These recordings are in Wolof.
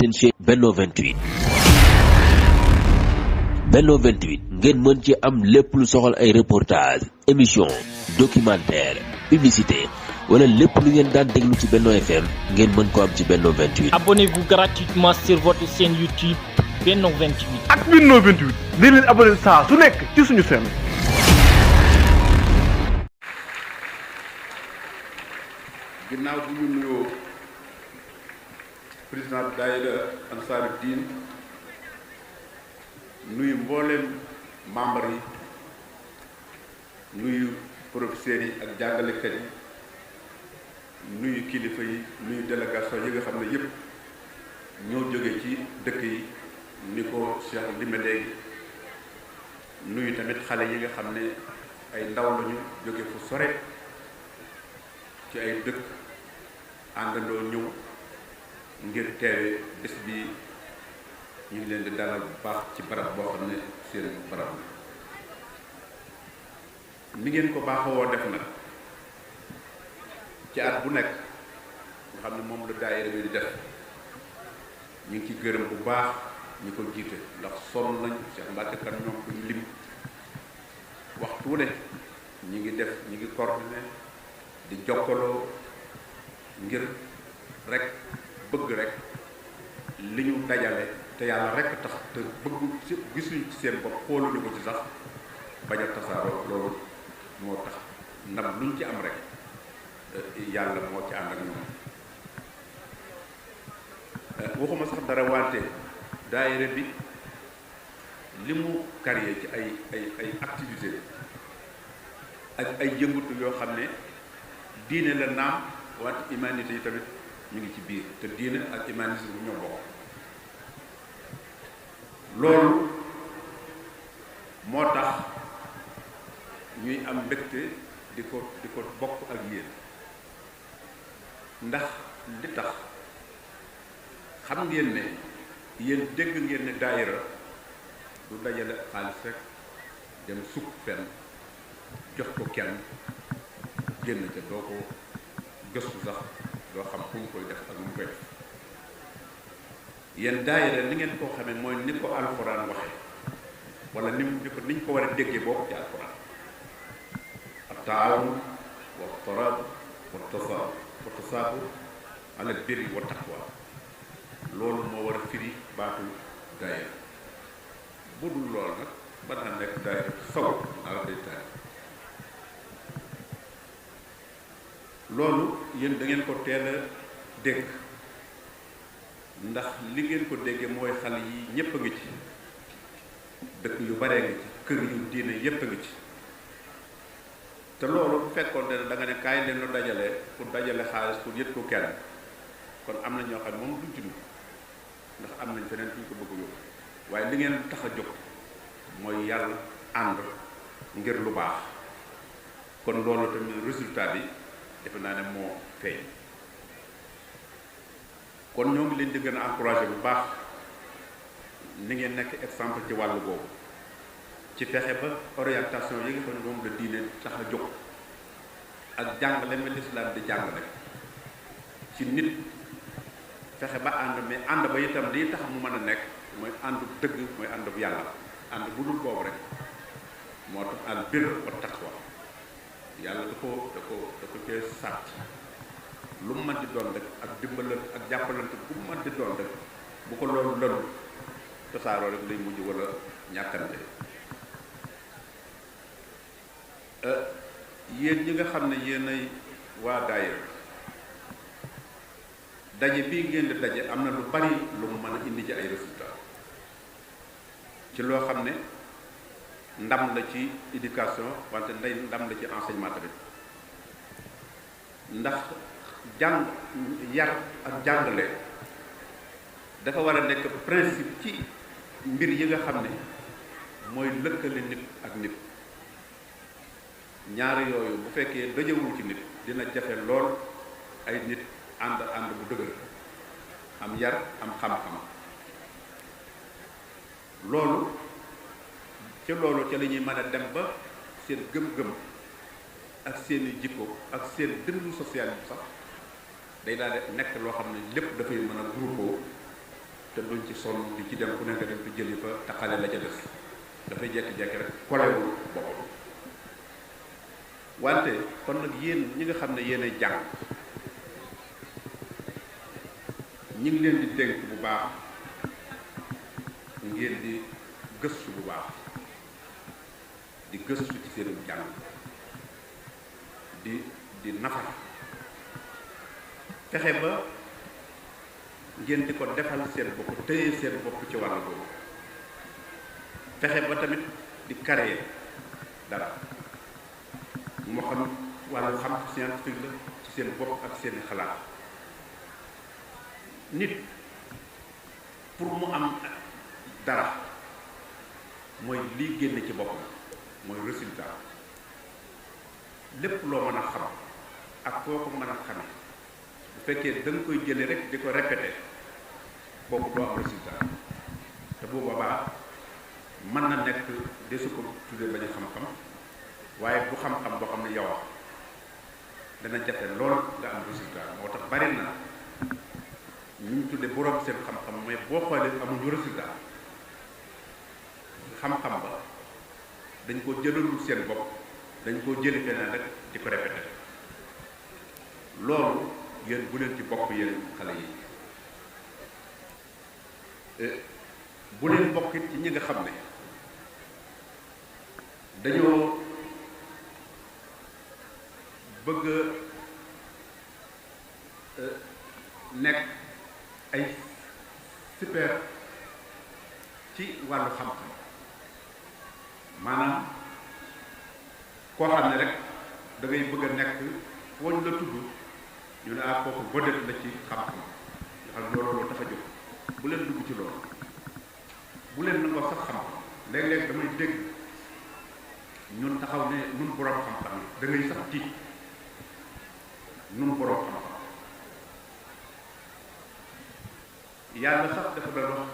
seen chaîne Benno 28. Benno 28 ngeen mën ci am lépp lu soxal ay reportage émission documentaire publicité wala lépp lu ngeen daan déglu ci Benno FM ngeen mën ko am ci Benno 28. Abonnez-vous gratuitement sur votre chaîne YouTube Benno 28. ak Benno 28 di leen abonné saa su nekk ci suñu chaîne. ginnaaw bu ñu nuyoo président daayira Ansaaru Diin nuyu mbooleem membre yi nuyu professeurs yi ak jàngalekat yi nuyu kilifa yi nuyu délégation yi nga xam ne yépp ñoo jóge ci dëkk yi ni ko Cheikh lime léegi nuyu tamit xale yi nga xam ne ay ndaw lañu jóge fu sore ci ay dëkk àndandoo ñëw ngir teewe bés bi ñu ngi leen di dalal bu baax ci barab boo xam ne seen barab ni ngeen ko baaxoo def nag ci at bu nekk nga xam ne moom la daayira bi di def ñu ngi ci gërëm bu baax ñu ko jiite ndax sonn nañ Cheikh Mbacke kan ñoom duñu lim waxtu ne ñu ngi coordonné di jokkaloo ngir rek bëgg rek li ñu dajale te yàlla rek tax te bëggu ci gisuñu ci seen bopp xooluñu ko ci sax bañ a tasaaroo loolu moo tax ndam luñ ci am rek yàlla moo ci ànd ak ñoom waxuma sax dara wante daayira bi li mu carrière ci ay activité ak ay yëngutu yoo xam ne diine la naam wante humanité yi tamit ñu ngi ci biir te diine ak humanisme bu ñoo bokk loolu moo tax ñuy am mbégte di ko bokk ak yéen ndax li tax xam ngeen ne yéen dégg ngeen ne daayira du dajale xaalis rek dem sukk fenn jox ko kenn génn ca doo ko gëstu sax doo xam fu mu koy def ak mu koy def yéen daayira ni ngeen koo xamee mooy ni ko alxuraan waxe wala niñ ko war a déggee bokk ci alxuraan at-taawun wa taraab wa tasaabu ala birri wa taqwa loolu moo war a firi baatu daayira bu dul loolu nag ba naa nekk daayira saw ala day taay loolu yéen da ngeen ko teel a dégg ndax li ngeen ko déggee mooy xale yi ñépp a ngi ci dëkk yu baree ngi ci kër yu diine yépp a ngi ci te loolu bu fekkoon ne da nga ne kaay leen lu dajale pour dajale xaalis pour yët ko kenn kon am na ñoo xam ne moom duñ ci dugg ndax am nañ feneen fu ñu ko bëgg yóbbu waaye li ngeen tax a jóg mooy yàlla ànd ngir lu baax kon loolu tamit résultat bi defe naa ne moo feeñ kon ñoo ngi leen di gën a encouragé bu baax ni ngeen nekk exemple ci wàllu boobu ci fexe ba orientation yi nga xam ne moom la diine tax a jóg ak jàngale ma lislaam di jàngale ci nit fexe ba ànd mais ànd ba itam lii tax mu mën a nekk mooy àndu dëgg mooy ànd bu yàlla ànd bu dul boobu rek moo tax al birr wa taqwa yàlla da ko cee sàrt lu mu mën di doon rek ak dimbalante ak jàppalante bu mu mën di doon rek bu ko loolu lënu tasaaroo rek lay mujj wala ñàkkante yéen ñi nga xam ne yéen ay waa daayira daje bii ngeen di daje am na lu bari lu mu mën a indi ci ay résultats ci loo xam ne ndam la ci éducation wante ndam la ci enseignement tamit ndax jàng yar ak jàngale dafa war a nekk principe ci mbir yi nga xam ne mooy lëkkale nit ak nit ñaari yooyu bu fekkee dajewul ci nit dina jafe lool ay nit ànd bu dëgër am yar am xam-xam loolu ca la ñuy mën a dem ba seen gëm-gëm ak seeni jikko ak seen dund social bi sax day daal di nekk loo xam ne lépp dafay mën a groupé te duñ ci sonn di ci dem ku nekk dem ko jëli fa taxale la ca des dafay jekki-jekki rek kolewul boppam. wante kon nag yéen ñi nga xam ne yéen ay jàng ñi ngi leen di dénk bu baax ngeen di gëstu bu baax di gëstu ci seen jàng di nafar fexe ba ngeen di ko defal seen bopp téye seen bopp ci wàll boobu fexe ba tamit di créer dara moo xam wàllu xam scientifique la ci seen bopp ak seen xalaat. nit pour mu am dara mooy lii génne ci boppam mooy résultat lépp loo mën a xam ak foo ko mën a xame bu fekkee da nga koy jële rek di ko répété boobu doo am résultat te bu boobaa mën na nekk desu ko tuddee bañ a xam-xam waaye bu xam-xam boo xam ne yow dana jafe lool nga am résultat moo tax bari na ñu tudde borom seen xam-xam mais boo xoolee amuñu résultat xam-xam ba dañ ko jëlalul seen bopp dañ koo jëli feneen rek di ko répété loolu yéen bu leen ci bokk yéen xale yi bu leen bokk it ci ñi nga xam ne dañoo bëgg nekk ay super ci wàllu xam-xam maanaam koo xam ne rek da ngay bëgg a nekk foo ñu la tudd ñu ne ah kooku vedette la ci xam-xam nga xam loolu tax a jóg bu leen dugg ci loolu bu leen nangoo sax xam-xam léeg-léeg damay dégg ñun taxaw ne ñun borom xam-xam yi da ngay sax tiit ñun borom xam-xam yàlla sax dafa doon wax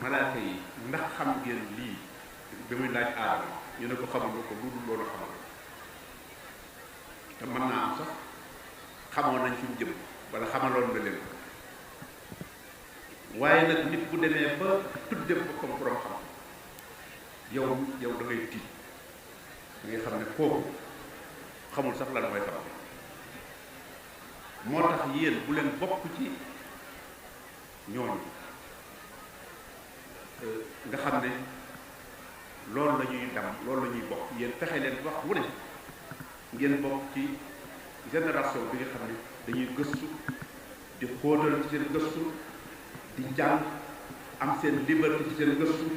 malaaka yi ndax xam ngeen lii bi muy laaj aadama ñu ne ko xamuñu ko lu dul loolu xamal te mën naa am sax xamoon nañ fi mu jëm wala xamaloon nga leen ko waaye nag nit bu demee ba tudde boppam borom xam yow da ngay tiit da ngay xam ne kooku xamul sax lan mooy xam moo tax yéen bu leen bokk ci ñooñu nga xam ne loolu la ñuy dam loolu la ñuy bokk yéen fexe leen wax wu ne ngeen bokk ci génération bi nga xam ne dañuy gëstu di xóotal ci seen gëstu di jàng am seen liberté ci seen gëstu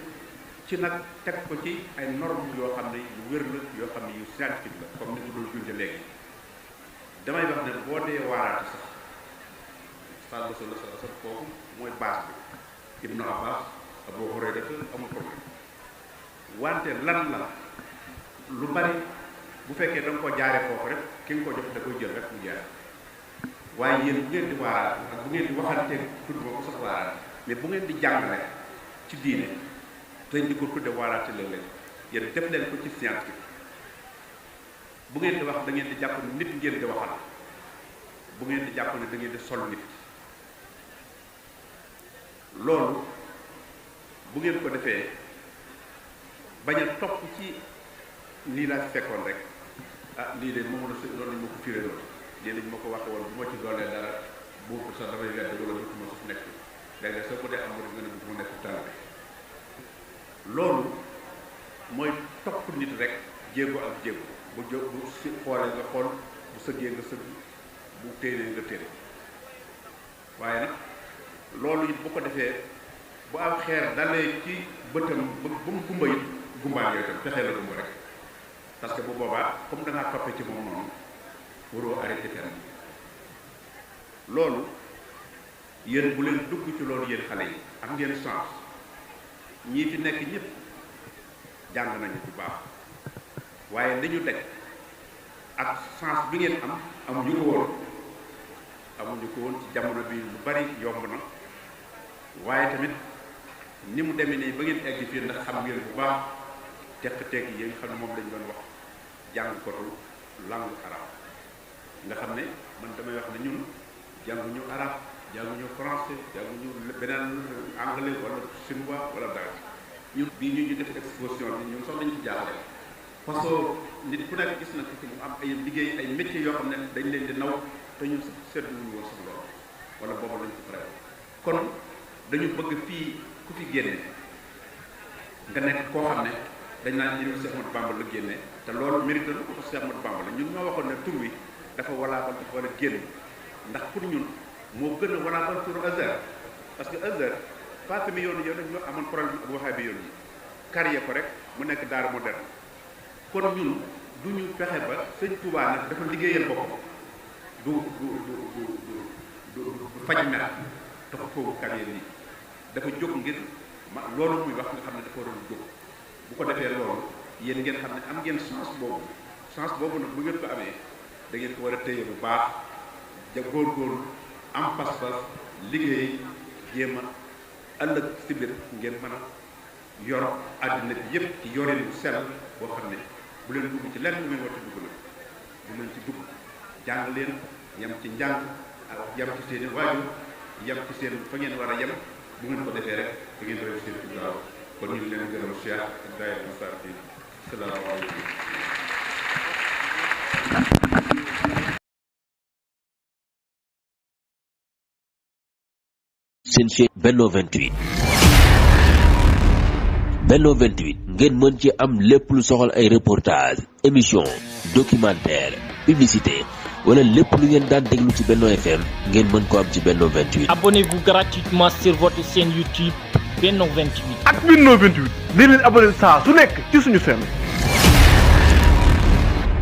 ci nag teg ko ci ay normes yoo xam ne yu wér la yoo xam ne yu scientifique la comme ni ko doon junte léegi damay wax ne boo dee waaraate sax sàll sa foofu mooy base bi Ibnu Abbas Abu Hurayra amul problème wante lan la lu bari bu fekkee da nga ko jaaree foofu rek ki nga ko jox da koy jël rek mu jaare waaye yéen bu ngeen di waaraate ak bu ngeen di waxanteeg tudd ko sax waaraate mais bu ngeen di jàngale ci diine te di ko tudde waaraate léeg-léeg yéen def leen ko ci scientifique bu ngeen di wax da ngeen di jàpp ne nit ngeen di waxal bu ngeen di jàpp ne da ngeen di sol nit loolu bu ngeen ko defee bañ a topp ci lii laa fi fekkoon rek ah lii de moom la loolu lañ ma ko firé loolu lii lañ ma ko waxe woon bu ma ci doolee dara boobu sax damay wedd wala dutuma sax nekk léegi soo ko dee am rek nga ne dutuma nekk taalibe loolu mooy topp nit rek jéego ak jéego bu si xoolee nga xool bu sëggee nga sëgg bu téenee nga téere waaye nag loolu it bu ko defee bu am xeer dalee ci bëtam ba mu gumba it gumbaan yooyu tam fexee la gumba rek parce que bu boobaa comme da ngaa toppee ci moom noonu waroo arrêté fenn loolu yéen bu leen dugg ci loolu yéen xale yi am ngeen chance ñii fi nekk ñëpp jàng nañu bu baax waaye li ñu daj ak chance bi ngeen am amuñu ko woon ci jamono bi lu bari yomb na waaye tamit ni mu demee nii ba ngeen egg fii ndax xam ngeen bu baax teq-teq yi nga xam ne moom lañ doon wax jàng kotu langue arabe nga xam ne man damay wax ne ñun jànguñu arabe jànguñu français jànguñu beneen anglais wala chinois wala dara ñun bii ñu def exposition bi ñun sax lañu ci jaaxle parce que nit ku nekk gis na ci mu am ay liggéey ay métiers yoo xam ne dañ leen di naw te ñun seetlu wuñu woon sax loolu wala boobu lañ ci pare kon dañu bëgg fii ku fi génne nga nekk koo xam ne dañ naan ñu Cheikh Ahmadou Bamba la génne te loolu mérite na ko Cheikh Ahmadou Bamba la ñun ñoo waxoon ne tur wi dafa walaabal dafa war a génn ndax pour ñun moo gën a walaabal turu Azhar parce que Azhar Faatimi yoonu yow ñoo amoon problème ak Wahhabi yoon yi carrière ko rek mu nekk daara moderne kon ñun du ñu fexe ba sëñ Touba nag dafa liggéeyal boppam du faj mer tax foofu carrière yi dafa jóg ngir loolu muy wax nga xam ne dafa waroon jóg bu ko defee loolu yéen ngeen xam ne am ngeen chance boobu nag bu ngeen ko amee da ngeen ko war a téye bu baax ja góorgóorlu am pas-pas liggéey jéem a ëllëg si biir ngeen mën a yor àddina bi yépp ci yoreen bu sell boo xam ne bu leen dugg ci lenn lu ngeen war a dugg nag bu leen ci dugg jàng leen yem ci njàng ak yem ci seen i waajur yem ci seen fa ngeen war a yem bu ngeen ko defee rek da ngeen réussir ci gaaw kon ñu ngi leen gërëm Cheikh ak daayira Ansaaru-Din salaamaaleykum. seen chaîne Benno 28 Benno 28 ngeen mën ci am lépp lu soxal ay reportage émission documentaire publicité wala lépp lu ngeen daan déglu ci Benno FM ngeen mën ko am ci Benno 28. Abonnez-vous gratuitement sur votre chaîne YouTube Benno 28. ak Benno 28 dee leen abonné saa su nekk ci suñu chaîne.